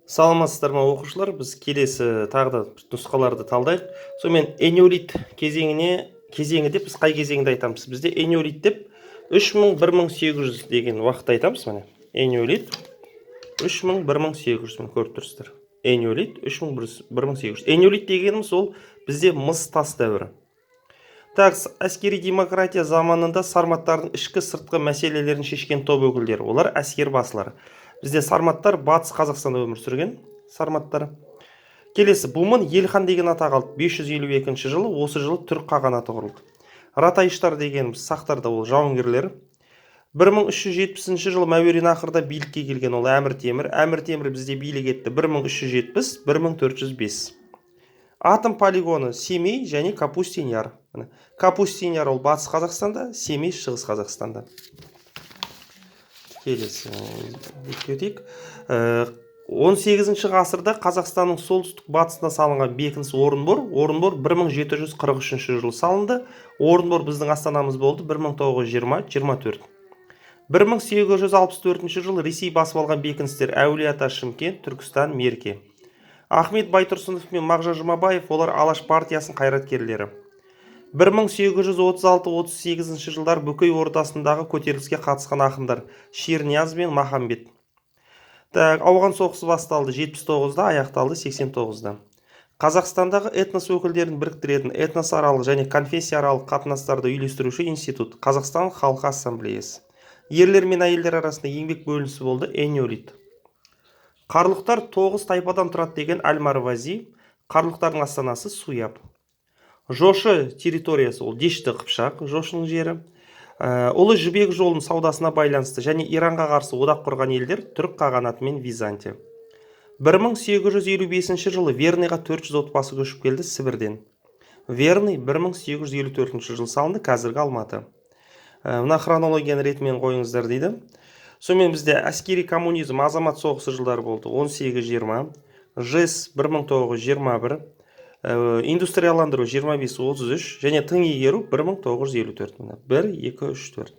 Саламатсыздар ма, оқушылар! Біз келесі тағы да нұсқаларды талдайық. Сонымен, энеолит кезеңі деп біз қай кезеңді айтамыз? Бізде энеолит деп 3000 1800 деген уақытты айтамыз. Міне, энеолит 3000 1800, міне, көріп тұрсыздар, энеолит 3000 1800. Энеолит дегеніміз ол бізде мыс тас дәуірі. Так, әскери демократия заманында сарматтардың ішкі, сыртқы мәселелерін шешкен топ өкілдері, олар әскер басылары. Бізде сарматтар Батыс Қазақстанда өмір сүрген, сарматтар. Келесі, Бумын Елхан деген атақ алды 552 жылы. Осы жылы Түрік қағанаты құрылды. Ратайыштар дегеніміз сақтарда, ол жауынгерлер. 1370 жылы Мәуереннахрда билікке келген ол Әмір Темір. Әмір Темір бізде билік етті 1370 1405. Атом полигоны Семей және Капустин Яр. Міне, Капустин Яр ол Батыс Қазақстанда, Семей Шығыс Қазақстанда. Келесі бетке өтейік. 18 ғасырда Қазақстанның солтүстік батысында салынған бекініс Орынбор. Орынбор 1743 жылы салынды. Орынбор біздің астанамыз болды 1920-24. 1864 жылы Ресей басып алған бекіністер: Әулиеата, Шымкент, Түркістан, Мерке. Ахмет Байтұрсынов пен Мағжан Жұмабаев, олар Алаш партиясының қайраткерлері. 1836-38 жылдар Бөкей ордасындағы көтеріліске қатысқан ақындар Шернияз бен Махамбет. Так, Ауған соғысы басталды 79-да, аяқталды 89-да. Қазақстандағы этнос өкілдерін біріктіретін, этносаралық және конфессияаралық қатынастарды үйлестіруші институт — Қазақстан халқы Ассамблеясы. Ерлер мен әйелдер арасында еңбек бөлінісі болды, энеолит. Қарлұқтар тоғыз тайпадан тұрады деген Әл Марвази. Қарлұқтардың астанасы Суяб. Жошы территориясы ол Дешті Қыпшақ, Жошының жері. Ұлы Жібек жолының саудасына байланысты және Иранға қарсы одақ құрған елдер — Түрік қағанаты мен Византия. 1855 жылы Верныйға 400 отбасы көшіп келді Сібірден. Верный 1854 жылы салынды, қазіргі Алматы. Мына хронологияны ретімен қойыңыздар дейді. Сонымен, бізде әскери коммунизм, азамат соғысы жылдары болды 18-20, ЖЭС 1921, индустрияландыру 25-33 және тың игеру 1954. Міне, 1, 2, 3, 4.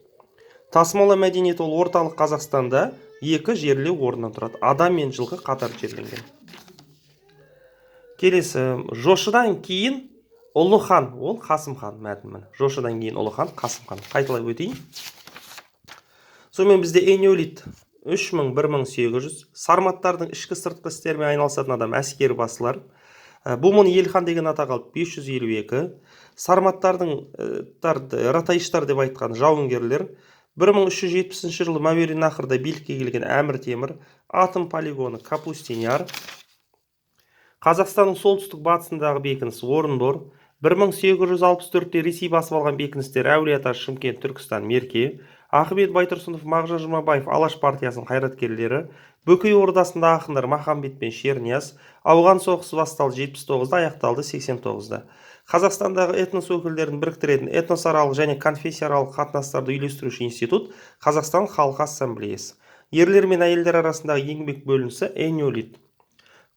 Тасмола мәдениеті ол Орталық Қазақстанда екі жерлеу орнынан тұрады, адам мен жылқы қатар жерленген. Келесі, Жошыдан кейін ұлы хан ол Қасым хан. Мәтін, міне, Жошыдан кейін ұлы хан Қасым хан. Қайталап өтейін. Сонымен, бізде энеолит 3000 1800. Сарматтардың ішкі, сыртқы істермен айналысатын адам — әскер басылар. Бумын Елхан деген атақ алды 552. Сарматтардың ратайыштар деп айтқан жауынгерлер. 1370 жылы Мәуереннахрда билікке келген Әмір Темір. Атом полигоны Капустин Яр. Қазақстанның солтүстік батысындағы бекініс Орынбор. 1864-те Ресей басып алған бекіністер: Әулиеата, Шымкент, Түркістан, Мерке. Ахмет Байтұрсынов, Мағжан Жұмабаев — Алаш партиясының қайраткерлері. Бөкей ордасында ақындар Махамбет пен Шернияз. Ауған соғысы басталды 79-да, аяқталды 89-да. Қазақстандағы этнос өкілдерін біріктіретін, этносаралық және конфессияаралық қатынастарды үйлестіруші институт — Қазақстан халқы Ассамблеясы. Ерлер мен әйелдер арасындағы еңбек бөлінісі, энеолит.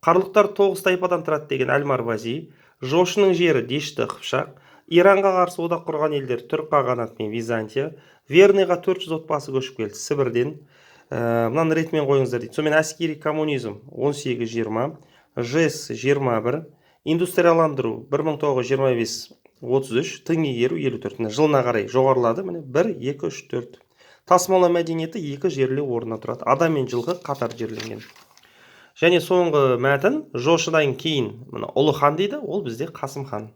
Қарлұқтар тоғыз тайпадан тұрады деген Әл Марвази. Жошының жері Дешті Қыпшақ. Иранға қарсы одақ құрған елдер — Түрік қағанаты мен Византия. Верныйға 400 отбасы көшіп келді Сібірден. Мынаны ретімен қойыңыздар дейді. Сонымен, әскери коммунизм 18-20, ЖЭС 21, индустрияландыру 1925-33, тың игеру 54. Міне, жылына қарай жоғарылады. Міне, 1, 2, 3, 4. Тасмола мәдениеті екі жерлеу орнынан тұрады, адам мен жылқы қатар жерленген. Және соңғы мәтін, Жошыдан кейін, мына, ұлы хан дейді, ол бізде Қасым хан.